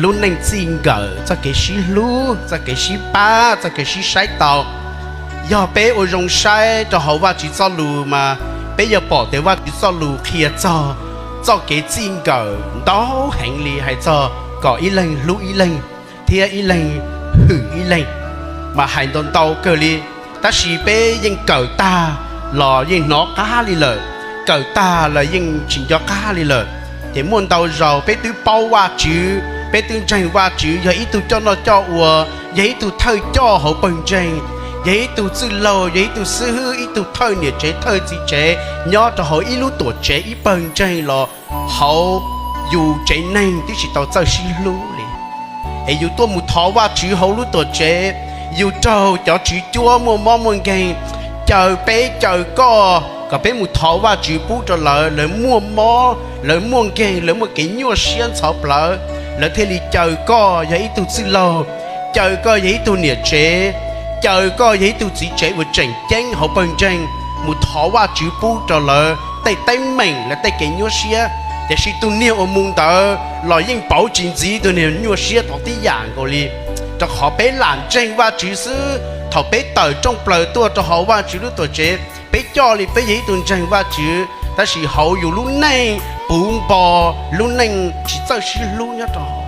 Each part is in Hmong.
lub neej txij nkawm, txoj kev sib hlub, txoj kev sib pab, txoj kev sib saib tau. Yog peb ua zoo saib rau hauv Vajtswv txoj lus mas peb yuav pom tias Vajtswv txoj lus qhia txog txoj kev txij nkawm ntau heev li, hais txog kom ib leeg hlub ib leeg thiab ib leeg hwm ib leeg, mas hais ntau ntau kawg li. Tab sis peb yeej kawm tag los yeej hnov qab li lawm, kawm tag los yeej tsis nco qab li lawm. Ces muaj ntau zaus peb twb paub Vajtswv, peb twb ntseeg Vajtswv yog ib tug coj noj coj ua, yog ib tug thawj coj hauv pawg ntseeg, yog ib tug txwj laug, yog ib tug xib hwb, ib tug thawj niam tsev thawj txiv tsev nyob rau hauv ib lub tuam tsev ib pawg ntseeg los hauv yus tsev neeg twb tsis tau txawj sib hlub li. Es yus tuaj mus thov Vajtswv hauv lub tuam tsev, yus raug cov tswv cuab muaj mob muaj nkeeg caw peb caw koj kom peb mus thov Vajtswv pub rau lawv, lawv muaj mob, lawv muaj nkeeg, lawv muaj kev nyuaj siab ntxhov plawv, lawv thiaj li caw koj yog ib tug txwj laug, caw koj yog ib tug niam tsev, caw koj yog ib tug txiv tsev uas tseem ceeb hauv pawg ntseeg, mus thov Vajtswv pub rau lawv tej teeb meem, lawv tej kev nyuaj siab. Tiam sis tus niag uas mus ntawd los yeej pauv tsis ntxiv tus niag nyuaj siab thaum tib yam nkaus li, rau qhov peb lam ntseeg Vajtswv xwb. Thaum peb tawm rooj plaws tuaj rau hauv Vajtswv lub tuam tsev, peb coj li peb yog ib tug ntseeg Vajtswv, tab sis hauv yus lub neej puv npo, lub neej tsis txawj sib hlub nyob rau hauv.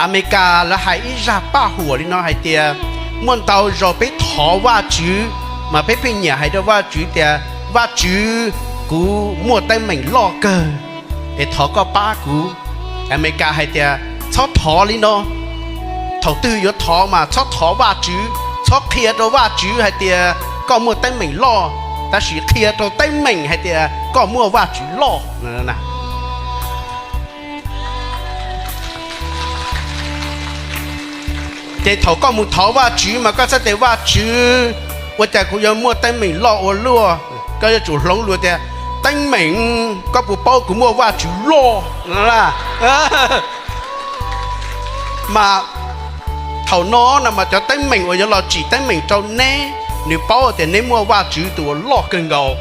Amelikas lawv hais ib zaj paj huam li no hais tias, muaj ntau zaus peb thov Vajtswv, mas peb pheej nyiam hais rau Vajtswv tias, Vajtswv, kuv muaj teeb meem loj kawg, es thov koj pab kuv. Amelikas hais tias, txhob thov li no. Thaum twg yuav thov mas txhob thov Vajtswv, txhob qhia rau Vajtswv hais tias koj muaj teeb meem loj, tab sis qhia rau teeb meem hais tias koj muaj Vajtswv loj. Ces thaum koj mus thov Vajtswv mas koj txhob tias, Vajtswv, ua cas kuv yuav muaj teeb meem loj ua luaj? Koj yuav tsum hloov lus tias, teeb meem, koj puas paub kuv muaj Vajtswv loj? Mas thaum no no mas cov teeb meem uas yuav los tsim teeb meem rau neb, nws paub tias neb muaj Vajtswv tus uas loj kawg nkaus,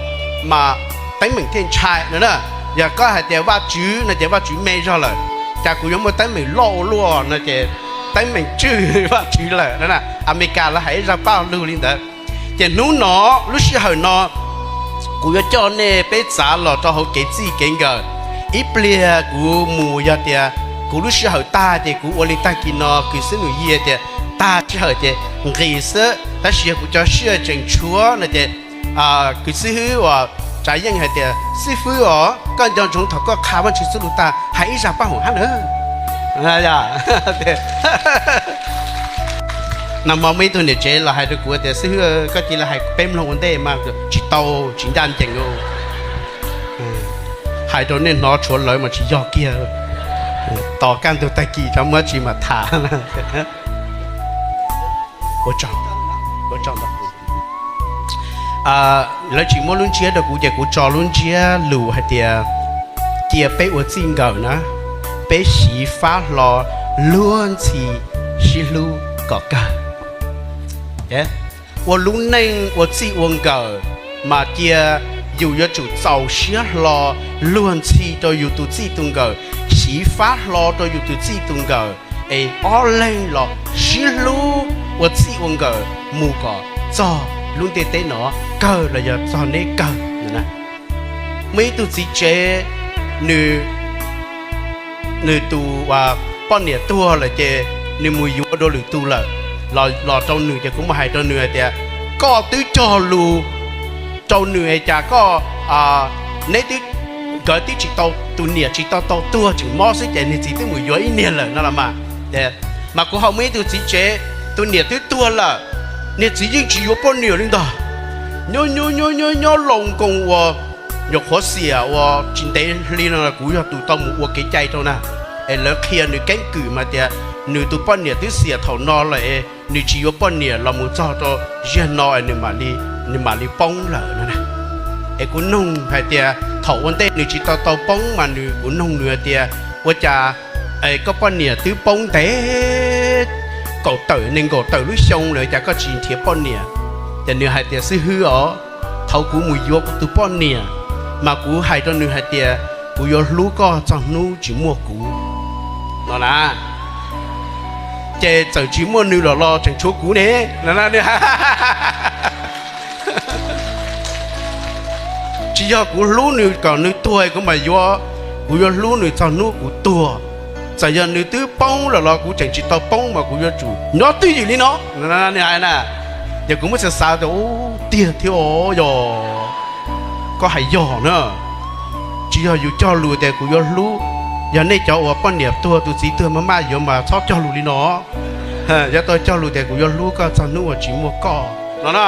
mas teeb meem thiaj ntshai no na. Yog koj hais tias, Vajtswv, no ces Vajtswv me zog lawm, cas kuv yuav muaj teeb meem loj ua luaj? No ces teeb meem tswj Vajtswv lawm no na. Amelikas lawv hais ib zaj paj lug li ntawd. Ces hnub no, lub sij hawm no, kuv yuav coj nej peb txav los rau hauv kev txij kev nkawm. Ib pliag kuv mus yog tias kuv lub sij hawm tag ces kuv ua li tag kis no, kws xib hwb Nws Yia tias tag sij hawm ces nqis xwb, tab sis yog kuv cov sij hawm tseem tshuav no ces kws xib hwb uas Tsav Yeej hais tias, xib fwb os, koj nco ntsoov thaum koj qha Vajtswv txuj lus tag hais ib zaj paj huam hab na. Nag hmo muaj ib tug niam tsev los hais rau kuv tias, xib hwb, koj cia li hais peb mloog ua ntej mas. Tsis tau, tsis ncaj ncees. Hais rau nej hnov tshuav lawv mas tsis yog kiag. Tos kaj ntug tag kis rov muab tsis mam tham. Lawv tsis muab lub ntsiab rau kuv ces kuv tso lub ntsiab lus hais tias, cia peb ua txij nkawm na, peb xyiv fab hlo luag ntxhi sib hlub kom kawg. Ua lub neej ua txij ua nkawm mas cia yus yuav tsum txaus siab hlo luag ntxhi rau yus tus txij tus nkawm, xyiv fab hlo rau yus tus txij tus nkawm, es ob leeg los sib hlub ua txij ua nkawm mus kom txog lub ntiaj teb no kawg los yog txog neb kawg. Muaj ib tug txiv tsev, nws, nws tus poj niam tuag lawm ces nws mus yuav dua lwm tus lawm. Los rau nws ces kuv mus hais rau nws hais tias, koj twb cog lus rau nws es cas koj, neb twb, nkawd twb tsis tau, tus niam tsis tau tau tuag tseem mob xwb ces niag txiv twb mus yuav ib niag lawm no los mas. Mas kuv ho muaj ib tug txiv tsev, tus niam twb tuag lawm, niag txiv yeej tsis yuav poj niam li ntag. Nyob nyob nyob nyob nyob laus nkoos uas nyuam qhuav xiam uas tsis ntev hli no kuv yog tus tau mus ua kev cai rau na, es lawv qhia nws keeb kwm mas tias nws tus poj niam twb xiam thaum no lawm, nws tsis yuav poj niam los mus txog rau ziag no nws mam li poob lawm no na. Es kuv noog hais tias thaum ua ntej nws tsis tau tau poob mas nws, kuv noog nws hais tias, ua cas koj poj niam twb poob ntev kaum tawm nees nkaum tawm lub xyoo lawm cas koj tsis nrhiav poj niam? Ces nws hais tias, xib hwb os, thaum kuv mus yuav kuv tus poj niam mas kuv hais rau nws hais tias kuv yuav hlub koj txog hnub tsis muaj kuv no na. ces txawm tsis muaj nws lawm los tseem tshuav kuv ne. Tsis yog kuv hlub nws kom nws tuag kuv mam yuav, kuv yuav hlub nws txog hnub kuv tuag. Txawm yog nws twb poob lawm los kuv tseem tsis tau poob mas kuv yuav tsum nyob twj ywm li no. Nws hais na, ces kuv muab xav xav tias, Ub, tiag thiab os, yog koj hais yog na. Tsis yog yus cog lus tias kuv yuav hlub, yog nej cov uas poj niam tuag tus txiv tuag maj maj yuav mas txhob cog lus li no. Yuav tau cog lus tias kuv yuav hlub koj txog hnub uas tsis muaj koj no na.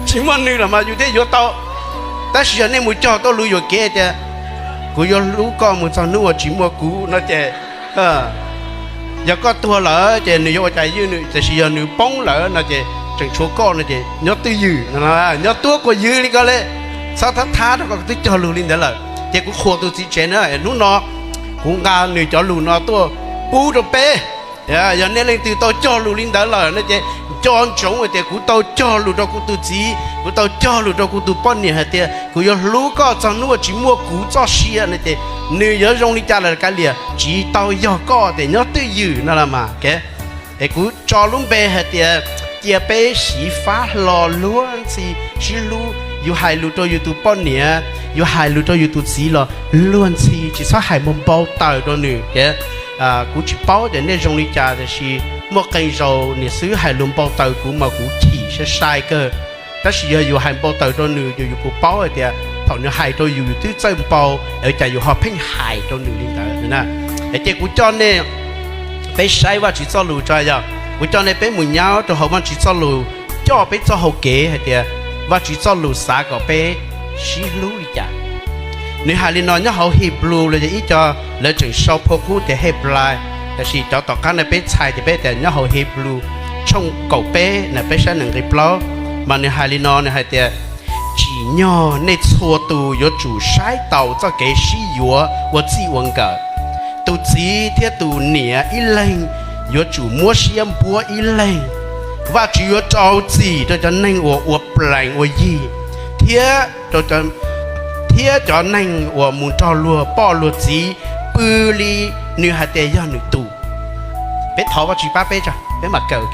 Tsis muaj nws los mas yus thiaj yuav tau. Tab sis yog nej mus cog tau lus yuam kev tias kuv yuav hlub koj mus txog hnub uas tsis muaj kuv no ces, yog koj tuag lawm ces nws yuav ua cas ywj nws, tiam sis yog nws poob lawm no ces tseem tshuav koj no ces nyob twj ywm, nyob tuab kuas ywg li ko li. Txhob thab thab rau koj twb cog lus li ntawd lawm. Ces kuv qhuas tus txiv tsev na, hnub no kuv nqa nws cov lus no tuaj pub rau peb. Yog nej leej twg tau cog lus li ntawd lawm no ces nco ntsoov hais tias kuv tau cog lus rau kuv tus txiv, kuv tau cog lus rau kuv tus poj niam hais tias kuv yuav hlub koj txog hnub uas tsis muaj kuv txoj sia no ces nws yuav zoo li cas los kav liam, tsis tau yog koj tias nyob twj ywm no los mas. Es kuv tso lub npe hais tias cia peb xyiv fab hlo luag ntxhi sib hlub. Yus hais lus rau yus tus poj niam, yus hais lus rau yus tus txiv los luag ntxhi, tsis txhob hais mus npau taws rau nws. Kuv tsis paub tias nej zoo li cas tiam sis muaj qee zaus niam xwb hais lus npau taws kuv mas kuv chim sai sai kawg. Tab sis yog yus hais npau taws rau nws ces yus puas paub hais tias thaum nws hais rau yus yus twb txawj npau, es cas yus ho pheej hais rau nws li ntawd. Ces kuv coj nej peb saib Vajtswv txoj lus tso, yog kuv coj nej peb mus nyob rau hauv Vajtswv txoj lus, coj peb txoj hau kev hais tias Vajtswv txoj lus xav kom peb sib hlub li cas. Nws hais li no nyob hauv Hebrew los yog ib co lawv tseem sau phau qub tias Heblai, tab sis cov tom qab no peb txhais ces peb tias nyob hauv Hebrew tshooj kaum peb na, peb saib nees nqi plaub, mas nws hais li no, nws hais tias, Tsim nyog nej txhua tus yuav tsum saib taus txoj kev sib yuav ua txij ua nkawm. Tus txiv thiab tus niam ib leeg yuav tsum muab siab npuab ib leeg. Vajtswv yuav rau txim rau cov neeg uas ua plees ua yig, thiab thiab cov neeg uas mus nrog luag poj luag txiv pw li nws hais tias yog nws tus. Peb thov Vajtswv pab peb tso, peb mam kawm.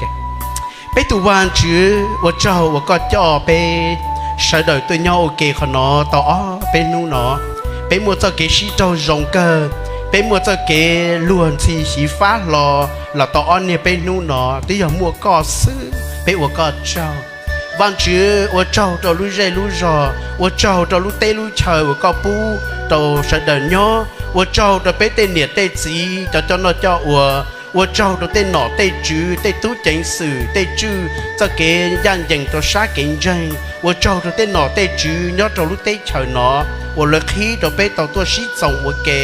Peb tus Vajtswv, ua tsaug uas koj coj peb sawv daws tuaj nyob ua ke qhov no tau ob peb hnub no. Peb muaj txoj kev sib raug zoo kawg, peb muaj txoj kev luag ntxhi xyiv fab hlo los tau ob niag peb hnub no, twb yog muaj koj xwb, peb ua koj tsaug. Vajtswv, ua tsaug rau lub zej lub zog, ua tsaug rau lub teb lub chaw uas koj pub rau sawv daws nyob, ua tsaug rau peb tej niam tej txiv cov coj noj coj ua, ua tsaug rau tej nom tej tswv, tej tub ceev xwm, tej tswj txoj kev ncaj ncees rau sab kev ntseeg, ua tsaug rau tej nom tej tswv nyob rau lub teb chaws no uas lawv qhib rau peb tau tuaj sib txoos ua ke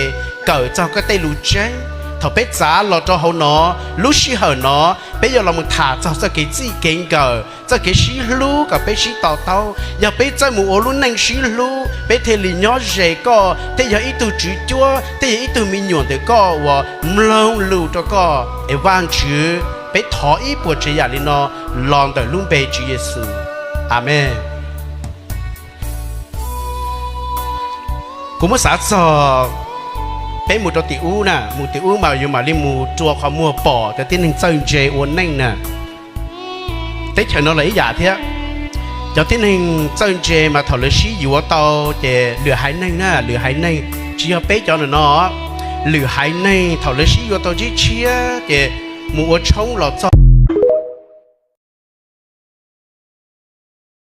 kawm txog koj tej lus tseeb. Thaum peb txav los rau hauv no, lub sij hawm no peb yuav los mus tham txog txoj kev txij kev nkawm, txoj kev sib hlub kom peb sib to taub. Yog peb txawj mus ua lub neej sib hlub, peb thiaj li nyob ze koj, thiaj yog ib tug tswv cuab, thiaj yog ib tug me nyuam ntawm koj uas mloog lus rau koj. Es Vajtswv, peb thov ib puas tsav yam li no los ntawm lub npe Tswv Yexus. Amees. Kuv muab xav txog peb mus rau tim ub na, mus tim ub mas yus mam li mus rua qhov muag pom cov tib neeg txawj ntse ua neej na. Teb chaws no los ib yam thiab. Cov tib neeg txawj ntse mas thaum lawv sib yuav tau ces lwm haiv neeg na, lwm haiv neeg tsis yog peb cov no no, lwm haiv neeg thaum lawv sib yuav tau tshiab tshiab ces mus ua tshoob los txog